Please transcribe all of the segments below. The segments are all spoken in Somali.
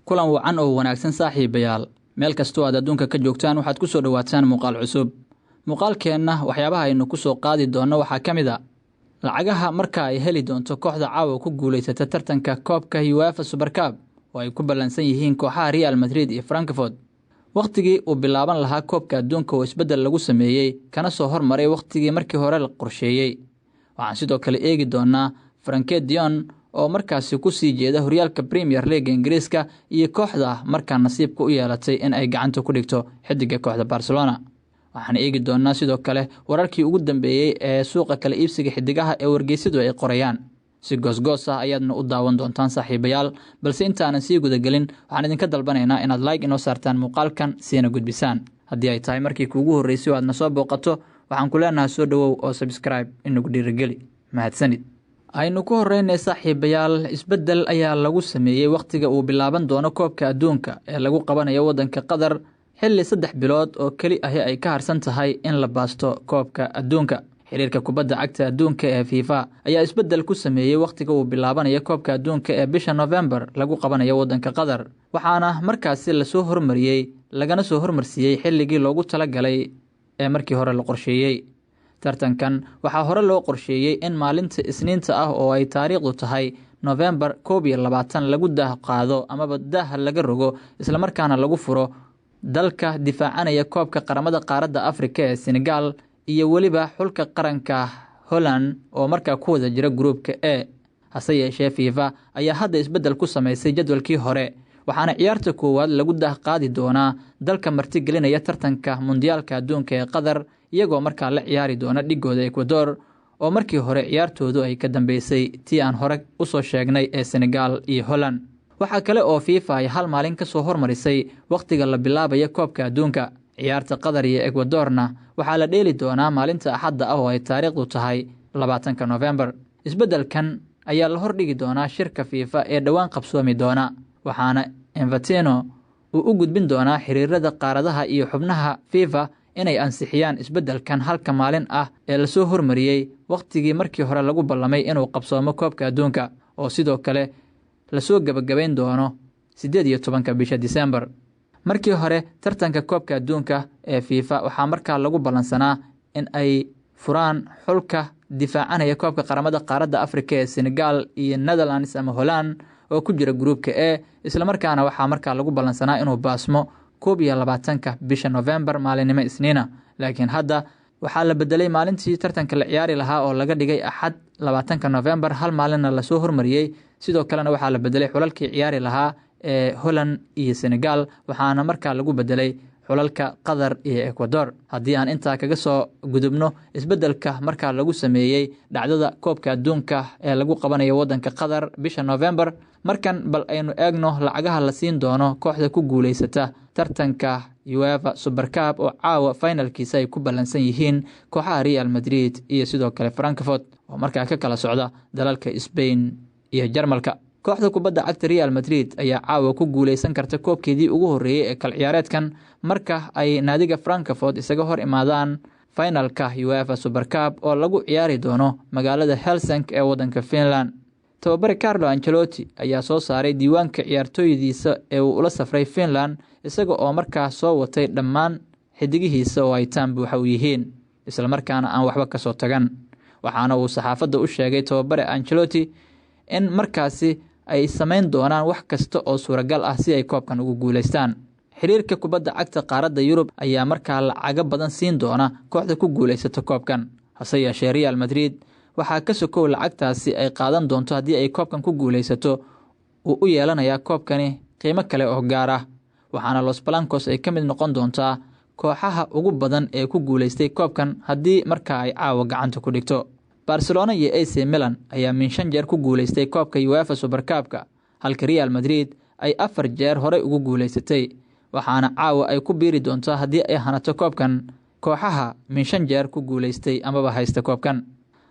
Kulan wacan oo wanaagsan, saaxiibayaal. Meel kastoo aad adduunka ka joogtaan, waxaad ku soo dhowaataan muuqaal cusub. Muuqaalkeenna waxyaabaha aynu ku soo qaadi doonno waxaa ka mid a lacagaha marka ay heli doonto kooxda caawa ku guulaysata tartanka koobka UEFA Super Cup oo ay ku ballansan yihiin kooxaha Real Madrid iyo Frankfurt, wakhtigii uu bilaaban lahaa koobka adduunka oo isbeddel lagu sameeyey kana soo hormaray wakhtigii markii hore la qorsheeyey. Waxaan sidoo kale eegi doonaa Frenkie de Jong oo markaasi ku sii jeeda horyaalka Premier League Ingiriiska iyo kooxda markaa nasiibka u yeelatay in ay gacanta ku dhigto xidiga kooxda Barcelona. Waxaan eegi doonaa sidoo kale wararkii ugu dambeeyey ee suuqa kala iibsiga xidigaha ee wargeysyadu ay qorayaan. Si goosgoos ah ayaadna u daawan doontaan, saaxiibayaal, balse intaanan sii gudagelin, waxaan idinka dalbanaynaa inaad like inoo saartaan muuqaalkan, siina gudbisaan. Haddii ay tahay markii kuugu horreysay oo aadna soo booqato, waxaan ku leenahay soo dhowow oo subscribe inagu dhiirigeli. Mahadsanid. Aynu ku horeynay, saaxiibayaal, isbeddel ayaa lagu sameeyey wakhtiga uu bilaaban doono koobka adduunka ee lagu qabanayo waddanka Qatar, xilli 3 bilood oo keli ahi ay ka harsan tahay in la baasto koobka adduunka. Xiriirka kubadda cagta adduunka ee FIFA ayaa isbeddel ku sameeyey wakhtiga uu bilaabanayo koobka adduunka ee bisha Novembar lagu qabanayo waddanka Qatar, waxaana markaasi lasoo hormariyey lagana soo hormarsiiyey xilligii loogu talagalay ee markii hore la qorsheeyey. Tartankan waxaa hore loo qorsheeyey in maalinta Isniinta ah oo ay taariikhdu tahay Novembar 21 lagu daah qaado amaba daaha laga rogo, islamarkaana lagu furo dalka difaacanaya koobka qaramada qaaradda Afrika ee Senegal iyo weliba xulka qaranka Holland oo markaa ku wada jira gruupka E. Hase yeeshee, FIFA ayaa hadda isbeddel ku samaysay jadwalkii hore, waxaana ciyaarta koowaad lagu daah qaadi doonaa dalka martigelinaya tartanka Mundiyaalka adduunka ee Qatar, iyagoo markaa la ciyaari doona dhigooda Ecuador oo markii hore ciyaartoodu ay ka dambeysay tii aan hore usoo sheegnay ee Senegal iyo Holland. Waxaa kale oo FIFA ay hal maalin ka soo hormarisay wakhtiga la bilaabaya koobka adduunka. Ciyaarta Qatar iyo Ecuadorna waxaa la dheeli doonaa maalinta Axadda ah oo ay taariikhdu tahay 20-ka Novembar. Isbeddelkan ayaa la hordhigi doonaa shirka FIFA ee dhowaan qabsoomi doona, waxaana Infantino uu u gudbin doonaa xiriirada qaaradaha iyo xubnaha FIFA inay ansixiyaan isbeddelkan halka maalin ah ee lasoo hormariyey wakhtigii markii hore lagu ballamay inuu qabsoomo koobka adduunka, oo sidoo kale lasoo gebagabayn doono 18-ka bisha Disembar. Markii hore tartanka koobka adduunka ee FIFA waxaa markaa lagu ballansanaa in ay furaan xulka difaacanaya koobka qaramada qaaradda Afrika ee Senegal iyo Netherlands ama Holland oo ku jira gruupka E, islamarkaana waxaa markaa lagu ballansanaa inuu baasmo 21-ka bisha Novembar, maalinimo Isniina. Laakiin hadda waxaa la bedelay maalintii tartanka la ciyaari lahaa oo laga dhigay Axad 20-ka Novembar, hal maalinna lasoo hormariyey. Sidoo kalena waxaa la bedelay xulalkii ciyaari lahaa ee Holland iyo Senegal, waxaana markaa lagu bedelay xulalka Qatar iyo Ecuador. Haddii aan intaa kaga soo gudubno isbeddelka markaa lagu sameeyey dhacdada koobka adduunka ee lagu qabanayo waddanka Qatar bisha Novembar, markan bal aynu eegno lacagaha la siin doono kooxda ku guuleysata tartanka UEFA Super Cup oo caawa finalkiisa ay ku ballansan yihiin kooxaha Real Madrid iyo sidoo kale Frankfurt oo markaa ka kala socda dalalka Spain iyo Jarmalka. Kooxda kubadda cagta Real Madrid ayaa caawa ku guuleysan karta koobkeedii ugu horreeyey ee kal ciyaareedkan marka ay naadiga Frankfurt isaga hor imaadaan finalka UEFA Super Cup oo lagu ciyaari doono magaalada Helsinki ee waddanka Finland. Tababare Carlo Ancelotti ayaa soo saaray diiwaanka ciyaartooydiisa ee uu ula safray Finland, isaga oo markaa soo watay dhammaan xidigihiisa oo ay taan buuxa u yihiin, islamarkaana aan waxba kasoo tagan. Waxaana uu saxaafadda u sheegay tababare Ancelotti in markaasi ay samayn doonaan wax kasta oo suuragal ah si ay koobkan ugu guuleystaan. Xiriirka kubadda cagta qaaradda Yurub ayaa markaa lacago badan siin doona kooxda ku guuleysata koobkan. Hase yeeshee, Real Madrid waxaa ka sokow lacagtaasi ay qaadan doonto haddii ay koobkan ku guuleysato uu u yeelanayaa koobkani qiimo kale oo gaar ah, waxaana Los Blancos ay ka mid noqon doontaa kooxaha ugu badan ee ku guuleystay koobkan haddii markaa ay caawa gacanta ku dhigto. Barcelona iyo AC Milan ayaa min shan jeer ku guuleystay koobka UEFA Super Cupka, halka Real Madrid ay afar jeer horey ugu guuleysatay, waxaana caawa ay ku biiri doontaa haddii ay hanato koobkan kooxaha min shan jeer ku guuleystay amaba haysta koobkan.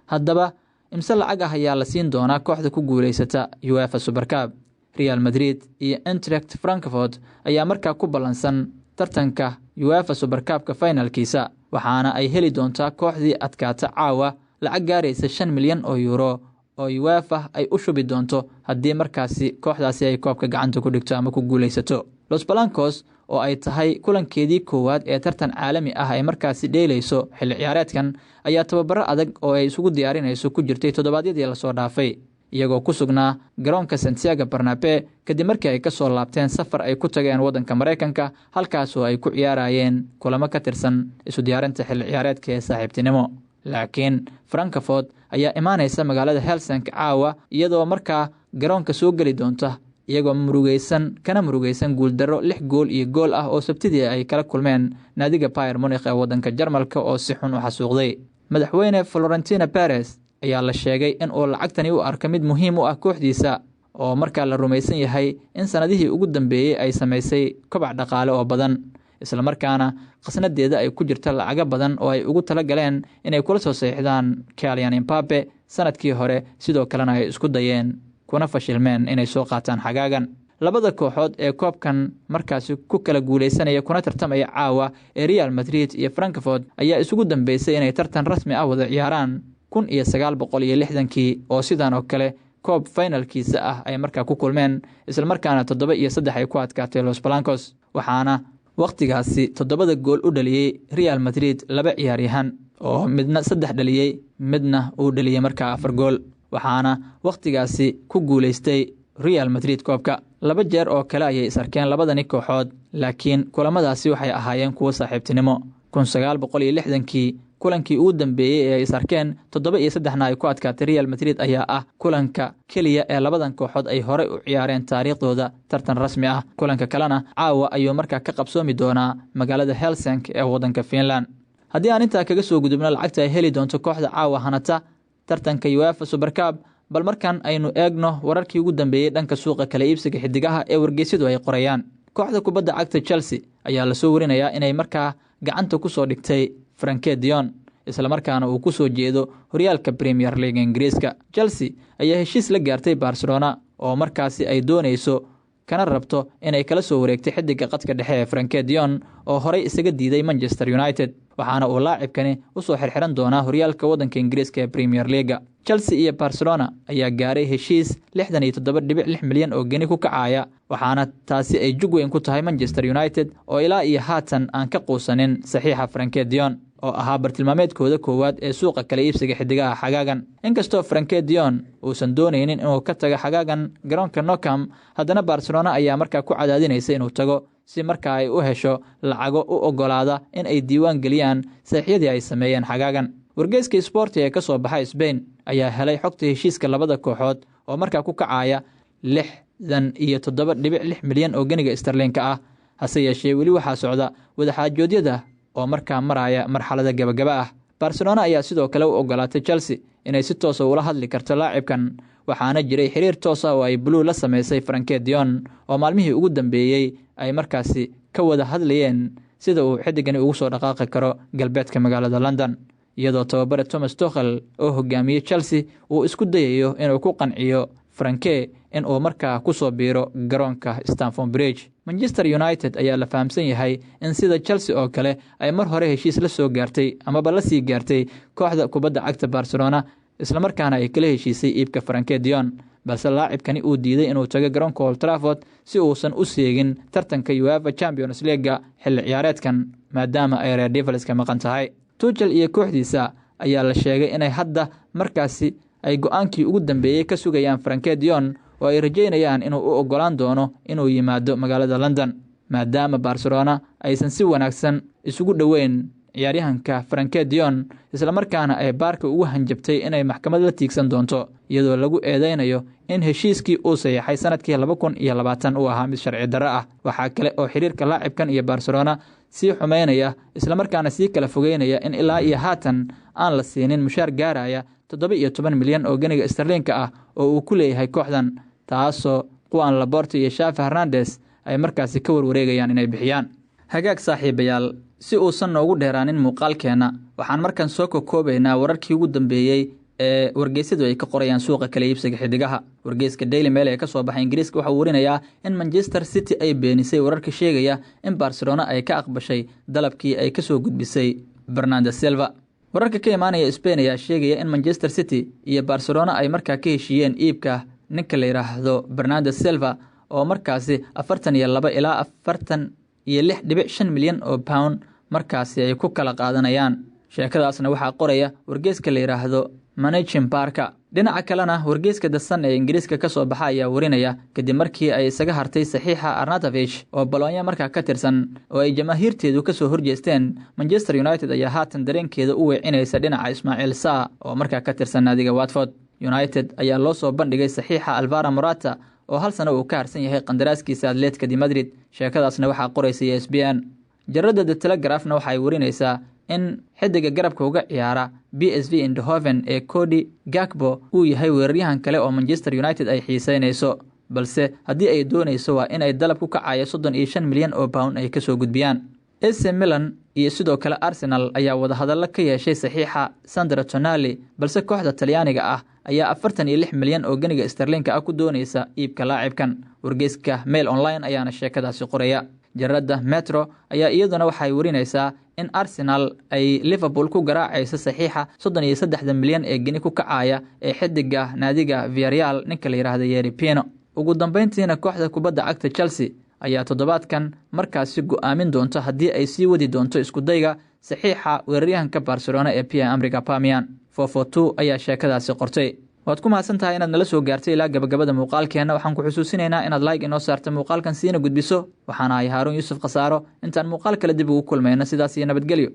Haddaba, imse lacag ah ayaa la siin doonaa kooxda ku guuleysata UEFA Super Cup? Real Madrid iyo Eintracht Frankfurt ayaa markaa ku ballansan tartanka UEFA Super Cupka finalkiisa, waxaana ay heli doontaa kooxdii adkaata caawa lacag gaaraysa 5 milyan oo euro. oo UEFA ay u shubi doonto haddii markaasi kooxdaasi ay koobka gacanta ku dhigto ama ku guuleysato. Los Blancos oo ay tahay kulankeedii koowaad ee tartan caalami ah ay markaasi dheelayso xilli ciyaareedkan ayaa tababaro adag oo ay isugu diyaarinayso ku jirtay toddobaadyadii lasoo dhaafay, iyagoo ku sugnaa garoonka Santiago Bernabeu kadib markii ay kasoo laabteen safar ay ku tageen waddanka Mareykanka, halkaasoo ay ku ciyaarayeen kulamo ka tirsan isu diyaarinta xilli ciyaareedka ee saaxiibtinimo. Laakiin Frankfurt ayaa imaanaysa magaalada Helsinki caawa, iyadoo markaa garoonka soo geli doonta iyagoo murugeysan kana murugeysan guuldarro 6 gool iyo gool ah oo Sabtidii ay kala kulmeen naadiga Bayern Munich ee waddanka Jarmalka oo si xun u xasuuqday. Madaxweyne Florentino Perez ayaa la sheegay in uu lacagtani u arko mid muhiim u ah kooxdiisa, oo markaa la rumaysan yahay in sanadihii ugu dambeeyey ay samaysay kobac dhaqaale oo badan, islamarkaana khasnadeeda ay ku jirta lacago badan oo ay ugu tala galeen inay kula soo saxiixdaan Kylian Mbappe sanadkii hore, sidoo kalena ay isku dayeen kuna fashilmeen inay soo qaataan xagaagan. Labada kooxood ee koobkan markaasi ku kala guuleysanaya kuna tartamaya caawa ee Real Madrid iyo Frankfurt ayaa isugu dambeysay inay tartan rasmi ah wada ciyaaraan 1960kii, oo sidan oo kale koob finalkiisa ah ay markaa ku kulmeen, islamarkaana 7 iyo 3 ay ku adkaatay Los Blancos, waxaana wakhtigaasi 7da gool u dhaliyey Real Madrid laba ciyaaryahan, oo midna 3 dhaliyey midna uu dhaliyey markaa 4 gool, waxaana wakhtigaasi ku guuleystay Real Madrid koobka. Laba jeer oo kale ayay is arkeen labadani kooxood, laakiin kulamadaasi waxay ahaayeen kuwo saaxiibtinimo. 1960kii kulankii ugu dambeeyey ee ay is arkeen, 7 iyo 3na ay ku adkaatay Real Madrid, ayaa ah kulanka keliya ee labadan kooxood ay horey u ciyaareen taariikhdooda tartan rasmi ah. Kulanka kalena caawa ayuu markaa ka qabsoomi doonaa magaalada Helsinki ee waddanka Finland. Haddii aan intaa kaga soo gudubno lacagta ay heli doonto kooxda caawa hanata tartanka UEFA Super Cup, bal markan aynu eegno wararkii ugu dambeeyey dhanka suuqa kala iibsiga xidigaha ee wargeysyadu ay qorayaan. Kooxda kubadda cagta Chelsea ayaa lasoo warinayaa inay markaa gacanta kusoo dhigtay Frenkie de Jong, islamarkaana uu kusoo jeedo horyaalka Premier League Ingiriiska. Chelsea ayaa heshiis la gaartay Barcelona oo markaasi ay dooneyso kana rabto inay kala soo wareegtay xidiga qadka dhexe ee Frenkie de Jong oo horey isaga diiday Manchester United, waxaana uu laacibkani usoo xirxiran doonaa horyaalka waddanka Ingiriiska ee Premier League. Chelsea iyo Barcelona ayaa gaaray heshiis 67.6 milyan oo geni ku kacaya, waxaana taasi ay jug weyn ku tahay Manchester United oo ilaa iyo haatan aan ka quusanin saxiixa Frenkie de Jong oo ahaa bartilmaameedkooda koowaad ee suuqa kala iibsiga xidigaha xagaagan. Inkastoo Frenkie de Jong uusan dooneynin inuu ka tago xagaagan garoonka Nou Camp, haddana Barcelona ayaa markaa ku cadaadinaysa inuu tago si markaa ay u hesho lacago u ogolaada in ay diiwaan geliyaan saxiixyadii ay sameeyeen xagaagan. Wargeyska Sport ee ka soo baxa Spain ayaa helay xogta heshiiska labada kooxood oo markaa ku kacaya 67.6 milyan oo geniga sterlinka ah. Hase yeeshee, weli waxaa socda wadaxaajoodyada oo markaa maraya marxalada gabagaba ah. Barcelona ayaa sidoo kale u ogolaatay Chelsea inay si toosa ula hadli karto laacibkan, waxaana jiray xiriir toos ah oo ay Blue la sameysay Frenkie de Jong oo maalmihii ugu dambeeyey ay markaasi ka wada hadlayeen sida uu xidigani ugu soo dhaqaaqi karo galbeedka magaalada London, iyadoo tababare Thomas Tuchel oo hogaamiyey Chelsea uu isku dayayo inuu ku qanciyo Frenkie in uu markaa kusoo biiro garoonka Stamford Bridge. Manchester United ayaa la fahamsan yahay in sida Chelsea oo kale ay mar hore heshiis la soo gaartay amaba la sii gaartay kooxda kubadda cagta Barcelona, islamarkaana ay kala heshiisay iibka Frenkie de Jong, balse laacibkani uu diiday inuu tago garoonka Old Trafford si uusan u seegin tartanka UEFA Champions League-ga xilli ciyaareedkan, maadaama ay Red Devils ka maqan tahay. Tuchel iyo kooxdiisa ayaa la sheegay inay hadda markaasi ay go-aankii ugu dambeeyey ka sugayaan Frenkie de Jong oo ay rajeynayaan inuu u ogolaan doono inuu yimaado magaalada London, maadaama Barcelona aysan si wanaagsan isugu dhoweyn ciyaaryahanka Frenkie de Jong, islamarkaana ay Barca ugu hanjabtay inay maxkamad la tiigsan doonto, iyadoo lagu eedeynayo in heshiiskii uu saxiixay sanadkii 2020 uu ahaa mid sharci darro ah. Waxaa kale oo xiriirka laacibkan iyo Barcelona sii xumeynaya islamarkaana sii kala fogeynaya in ilaa iyo haatan aan la siinin mushaar gaaraya 17 milyan oo geniga sterlinka ah oo uu ku leeyahay kooxdan, taasoo Juan Laporta iyo Xavi Hernandez ay markaasi ka warwareegayaan inay bixiyaan. Hagaag saaxiibayaal, si uusan noogu dheeraanin muuqaalkeenna, waxaan markan soo kokoobaynaa wararkii ugu dambeeyey ee wargeysyadu ay ka qorayaan suuqa kala iibsiga xidigaha. Wargeyska Daily Mail ee kasoo baxay Ingiriiska waxauu warinayaa in Manchester City ay beenisay wararka sheegaya in Barcelona ay ka aqbashay dalabkii ay kasoo gudbisay Bernardo Silva. Wararka ka imaanaya Spain ayaa sheegaya in Manchester City iyo Barcelona ay markaa ka heshiiyeen iibka ninka la yidhaahdo Bernardo Silva, oo markaasi 42 ilaa 46.5 milyan oo pound markaasi ay ku kala qaadanayaan. Sheekadaasna waxaa qoraya wargeyska la yidhaahdo Managing Barka. Dhinaca kalena, wargeyska The Sun ee Ingiriiska ka soo baxa ayaa warinaya kadib markii ay isaga hartay saxiixa Arnautovic oo Bologna markaa ka tirsan oo ay jamaahiirteedu kasoo horjeesteen, Manchester United ayaa haatan dareenkeeda u weecinaysa dhinaca Ismail Sarr oo markaa ka tirsan naadiga Watford. United ayaa loo soo bandhigay saxiixa Alvaro Morata oo hal sano uu ka harsan yahay qandaraaskiisa Atletico de Madrid. Sheekadaasna waxaa qoraysa ESPN. Jaradda The Telegraphna waxay warinaysaa in xidiga garabka uga ciyaara PSV Eindhoven ee Cody Gakpo uu yahay weeraryahan kale oo Manchester United ay xiiseynayso, balse haddii ay doonayso waa inay dalab ku kacayo 35 milyan oo pound ay kasoo gudbiyaan. AC Milan iyo sidoo kale Arsenal ayaa wadahadallo ka yeeshay saxiixa Sandro Tonali, balse kooxda Talyaaniga ah ayaa 46 milyan oo ganiga sterlinka ah ku doonaysa iibka laacibkan. Wargeyska Mail Online ayaana sheekadaasi qoraya. Jaradda Metro ayaa iyaduna waxay warinaysaa in Arsenal ay Liverpool ku garaacayso saxiixa 33-da milyan ee geni ku kacaya ee xidiga naadiga Villarreal, ninka la yidhaahda Yerry Pino. Ugu dambeyntiina, kooxda kubadda cagta Chelsea ayaa toddobaadkan markaasi go'aamin doonto haddii ay sii wadi doonto iskudayga saxiixa weeraryahanka Barcelona ee Pierre Emerick Aubameyang. 442 ayaa sheekadaasi qortay. Waad ku mahadsan tahay inaad nala soo gaartay ilaa gabagabada muuqaalkeenna. Waxaan ku xusuusinaynaa inaad like inoo saarta muuqaalkan, siina gudbiso. Waxaana ahay Haaruun Yuusuf Khasaaro. Intaan muuqaal kale dib ugu kulmayno, sidaas iyo nabadgelyo.